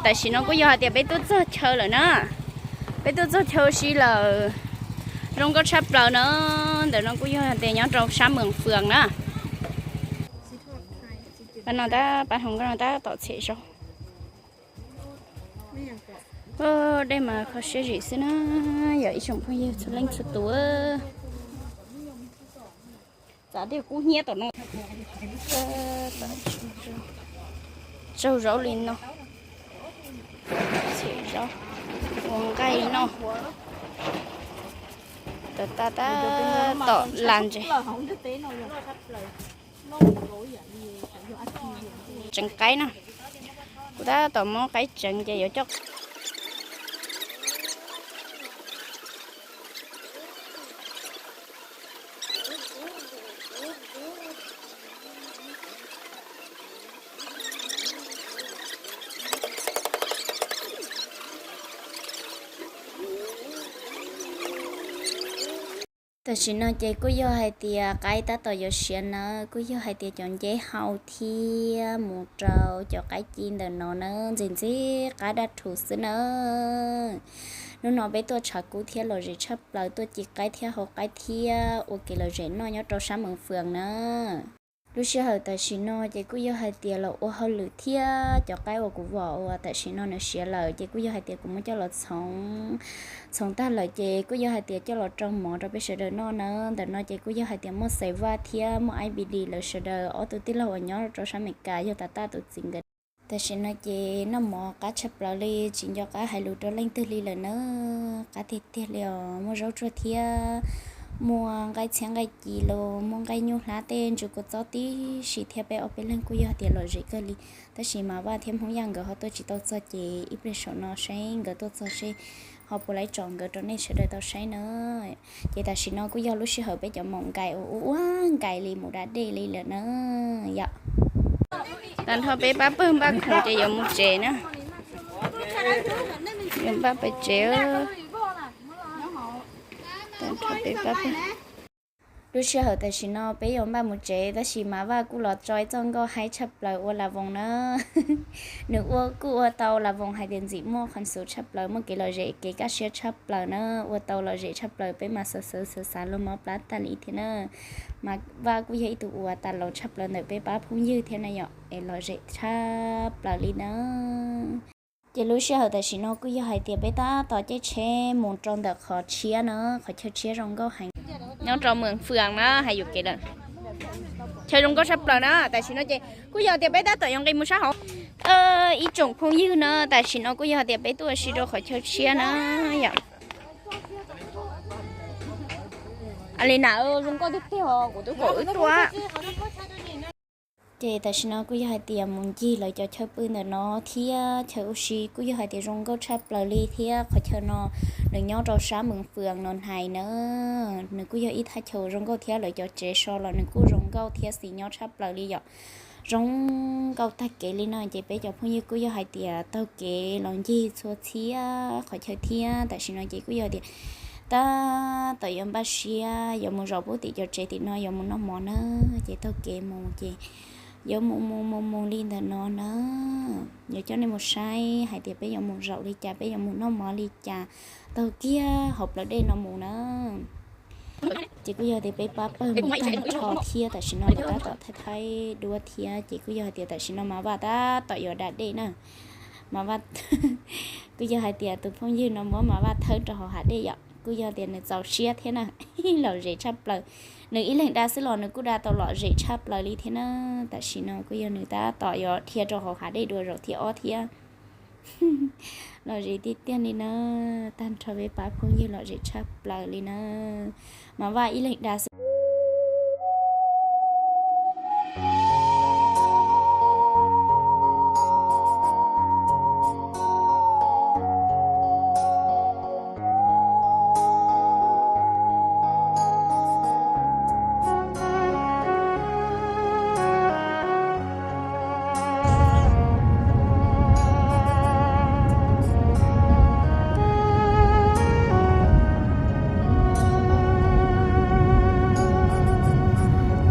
Tam sim no kuj yog hais tias peb tuaj txog chaw lawm na. Peb tuaj txog chaw si lawm. Zoo nkauj tshaj plaws na. Ntawm no kuj yog hais tias nyob rau sab Mees Fwm na. Pab no tab, pab hluas nkauj no tab tom txhem zaub. Dej mas kho siab zim xwb na. Yog ib tsoom phooj ywg txhua leej txhua tus, txav tiaj kub hnyiab tom no. Tsaug zaub li no, txhem zaub, ua nqaij noj. Tawm tas tab tom las ntses. Tseev qaib na, kuv tab tom muab qaib tseev ces yuav coj. Tam sim no ces kuj yog hais tias qaib tab tom yuav siav nawb, kuj yog hais tias cov nceb hau thiab mus rau cov qaib ci ntawm no na, ntxim ntxim qab daj rhuv xwb nawb. Hnub no peb tuaj tshav kub thiab lom zem tshaj plaws, tuaj ci qaib thiab hau qaib thiab ua kev lom zem noj nyob rau sab Mees Fwm na. Lub sij hawm tam sim no ces kuj yog hais tias los ua hauj lwm thiab cov qaib uas kuv vom uas tam sim no nws siav lawm ces kuj yog hais tias kuv muab coj los txhoov, txhoov tag lawm ces kuj yog hais tias coj los rau mov rau peb sawv daws noj na. Ntawm no ces kuj yog hais tias muaj xaiv vaj thiab muaj ib pis dis lawv sawv daws ob tug tij laug uas nyob rau sab Amelikas yog tas taj tus txiv nkawd. Tam sim no ces noj mov qab tshaj plaws li, tsis nco qab hais lus rau leej twg li lawm na. Qab tiag tiag li os, muaj zaub tsuag thiab, muaj nqaij txhiab nqaij ci los muaj nqaij nyuj hlab tej ntsuj kua txob tib si thiab, peb ob peb leeg kuj yog tias lom zem kawg li. Tab sis Mas Vaj thiab Hmoob Yaj nkawd ho tuaj tsis tau txog ces ib pliag saum no seb nkawd tuaj txog seb ho puas laib tso nkawd rau nej sawv daws tau saib na. Ces tam sim no kuj yog lub sij hawm peb cov maum nkais ua ua nkais li mus da dej li lawm na yom. Tag nrho peb pab pawg npaj khoom ces yuav mus tsev na. Yuav npaj pem tsev. Tag nrho peb pab pawg. Lub sij hawm tam sim no peb yuav npaj mus tsev tab sis Mas Vaj kuj los tso ib txoj nkauj haib tshaj plaws ua las voos na. Nws ua kuj ua tau las voos hais tias ntxim muaj qhov xus tshaj plaws, muaj kev lom zem kev kaj siab tshaj plaws na, ua tau lom zem tshaj plaws, peb mas xav xav xav xav los mob plab tag li thiab na. Mas Vaj kuj yog ib tug uas tas laus tshaj plaws ntawm peb pab phooj ywg thiab na yom, es lom zem tshaj plaws li na. Ces lub sij hawm tam sim no kuj yog hais tias peb tab tom caij tsheb mus rau ntawm qhov tshiab na, qhov chaw tshiab zoo nkauj heev. Nyob rau Mees Fwm na, hais yuam kev lawm. Chaw zoo nkauj tshaj plaws na, tam sim no ces kuj yog tias peb tab tom yuav nqis mus sab hauv. Ib tsoom phooj ywg na, tam sim no kuj yog tias peb tuaj ua si rau qhov chaw tshiab na yom. Li na, zoo nkauj tiag tiag os, kuv twb pom wb tuaj. Ces tam sim no kuj yog hais tias mus ncig lawv cov chaw pw ntawm no thiab chaw ua si kuj yog hais tias zoo nkauj tshaj plaws li thiab. Qhov chaw no nws nyob rau sab Mees Fwm no hais na. Nws kuj yog ib thaj chaw zoo nkauj thiab lawv cov tsev so los nws kuj zoo nkauj thiab xis nyob tshaj plaws li yom. Zoo nkauj tag kev li no ces peb cov phooj ywg kuj yog hais tias taug kev los ncig txhua txhia qhov chaw thiab. Tam sim no ces kuj yog tias tab tom yuav npaj siab yuav mus zaum pub tim cov tsev tim no yuav mus noj mov na, ces taug kev mus ces yuav mus mus mus mus li ntawm no na. Yuav coj nej mus saib hais tias peb yuav mus zaum li cas, peb yuav mus noj mov li cas, taug kiag hauv plawv dej no mus na. Ces kuj yog tias peb pab pawg mus tag nrho thiab tam sim no lawv tab tom thaij thaij duab thiab ces kuj yog hais tias tam sim no Mas Vaj tab tom yuav da dej na. Mas Vaj kuj yog hais tias tus phooj ywg no muab Mas Vaj thawb rau hauv hav dej yom, kuj yog tias nws txaus siab thiab na. Lom zem tshaj plaws. Nws ib leeg da xwb los nws kuj da tau lom zem tshaj plaws li thiab na. Tam sim no kuj yog nws tab tom yuav dhia rau hauv hav dej dua zaum thib ob thiab. Lom zem tiag tiag li na, tag nrho peb pab phooj ywg lom zem tshaj plaws li na. Mas Vaj ib leeg da xwb.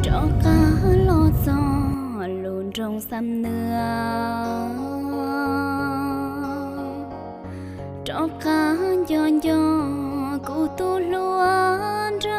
Rov qab los txog lub nroog Xam Nwa. Ob qab nco nco kuv tus hluas,